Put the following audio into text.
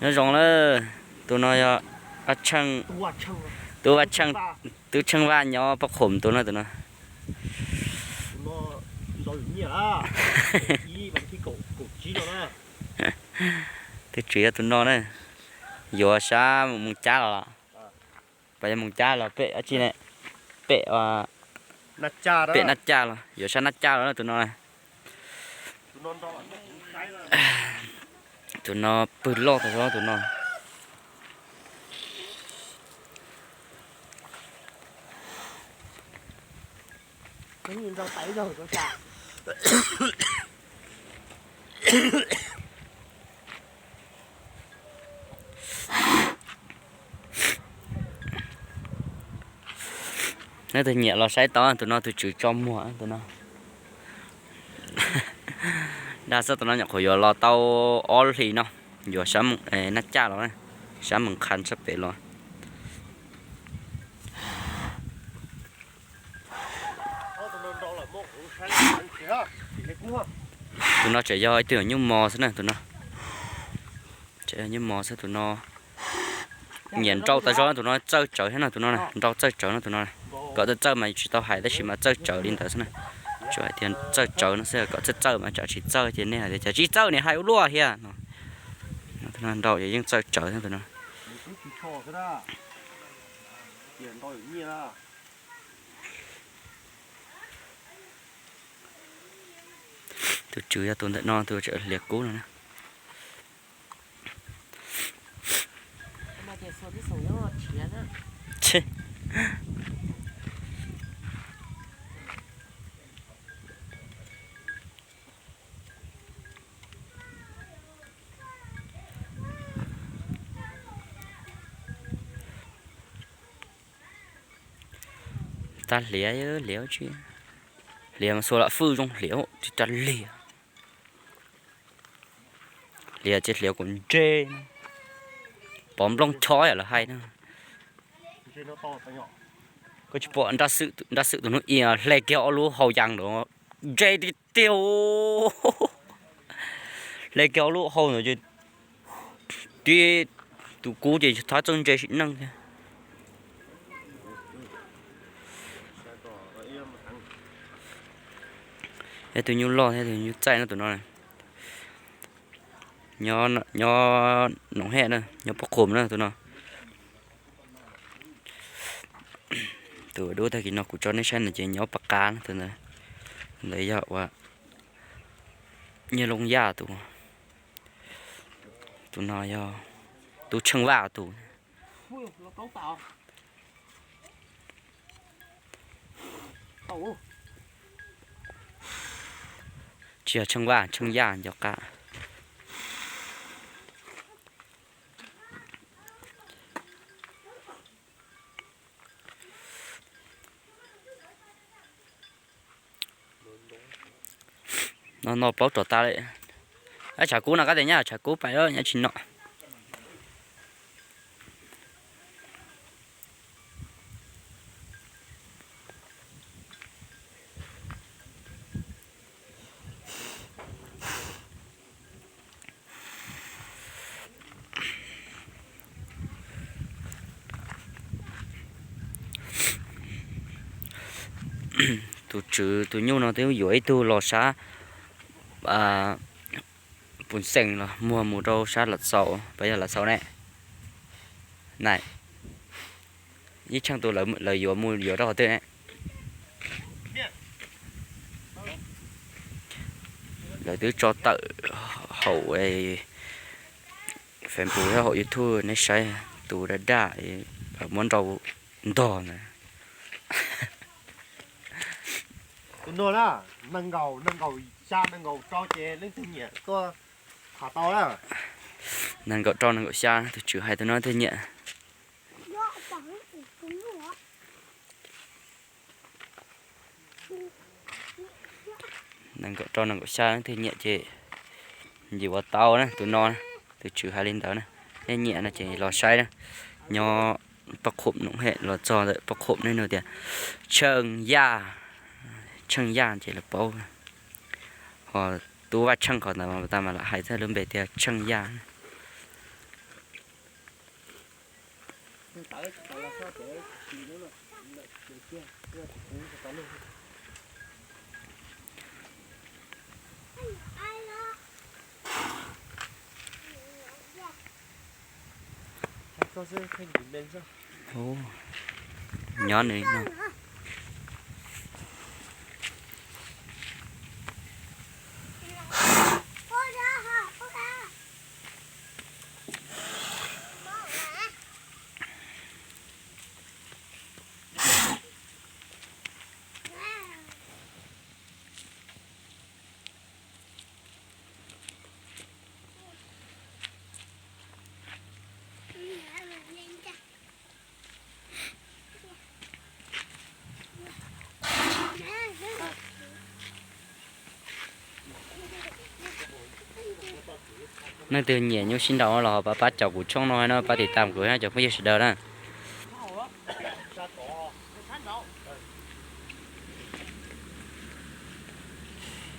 Nyob zoo lawm, tus no yog Vaj Tsheej, tub Vaj Tsheej, tub Tsheej Vaj nyob Paj Qhum tus no, tus no. Tus tswv yog tus no na, yuav sab Moos Cab los, pas yog Moos Cab los pem dab tsi ne, pem, pem Naj Caj los, yuav sab Naj Caj los tus no. Tus no pw loj tas zog tus no. Neb tus nyiam los saib tau, tus no tus tswv tso muag tus no. Dag xwb, tus no nyuam qhuav yuav los tau ob hlis no, yuav sab Naj Caj los, sab Moos Qhas sab pem los. Tus no tseem yog ib tug nyuj mos xwb na, tus no tseem yog nyuj mos xwb tus no. Nyiam nrau tas zog, tus no txawj tsawv thiab no, tus no nrau txawj tsawv no, tus no. Kom txawj txawj mas tsis tau hais tab sis mas txawj tsawv li ntawd xwb na. Tsuas hais tias txawj tsawv no xwb, kom txawj txawj mas tsam tsis txawj ces nej hais tias cas tsis txawj ne, hais ua luaj thiab no. Tus no nrau ces yeej txawj tsawv thiab tus no. Tus tswv yog tus ntawm no, tus tseem hliav kub no na. Tag hliav, hliav tsis, hliav mas xuas lam fwj zoo hliav tsis tag li. Hliav ces hliav kuv ntse, pov nplooj chob yam lawv hais na. Koj tsis pom nraj xwm tus hnub i hle kiag ob lub hau yas ntawd ntse tiag tiag. Hle kiag ob lub hau ntawd ces tib tus kub ces thab txawj ntse sim neej thiab. Thiab tus nyuj loj thiab tus nyuj txaij no tus no. Nyob Noom Hej na, nyob Paj Qhum na tus no. Tus dub tag kis no kuv tso nej saib no ces nyob Paj Qab na tus ntawd. Ntawd yog ua Nyiaj Looj Yaj tus, tus no yog Tub Tsheej Vaj tus. Tsis yog Tsheej Vaj, Tsheej Yaj nco qab. No no plaub rov tas li. Tshav kub no kab tias nyab tshav kub pais nyob tsis nom. Tus tswv tus nyuj no twb yuav ib tug los sab Pus Xeem los muag mus rau sab Lav Xaus, puas yog Lav Xaus ne? Nai, ib tsheej tus lawv yuav mus yuav rau qhov twg ne? Lawv twb tso tawm hauv Facebook thiab hauv YouTube nej saib, tus daj daj muab nrau ntog ntawd. Tus no na, nees nkaum, nees nkaum xya nees nkaum rau ces leej twg nyiam tuaj tham tau na. Nees nkaum rau nees nkaum xya, tus tswv hais tus no leej twg nyiam. Nees nkaum rau nees nkaum xya leej twg nyiam ces yuav tau na, tus no, tus tswv hais li ntawd na. Nej nyiam no ces los saib na, nyob Paj Qhum Noom Hej los txog ntawm Paj Qhum nej nug tias Tsheej Yaj, Tsheej Yaj ces lawv paub. Ho Tub Vaj Tsheej qhov ntawd mas tas mas lam hais txog lub npe tias Tsheej Yaj. Nyob nws no. Leej twg nyiam nyuj sib nraus los ho pab pab caum kuv tshooj no no, pab tiv tam kuv cov phooj ywg sawv daws na.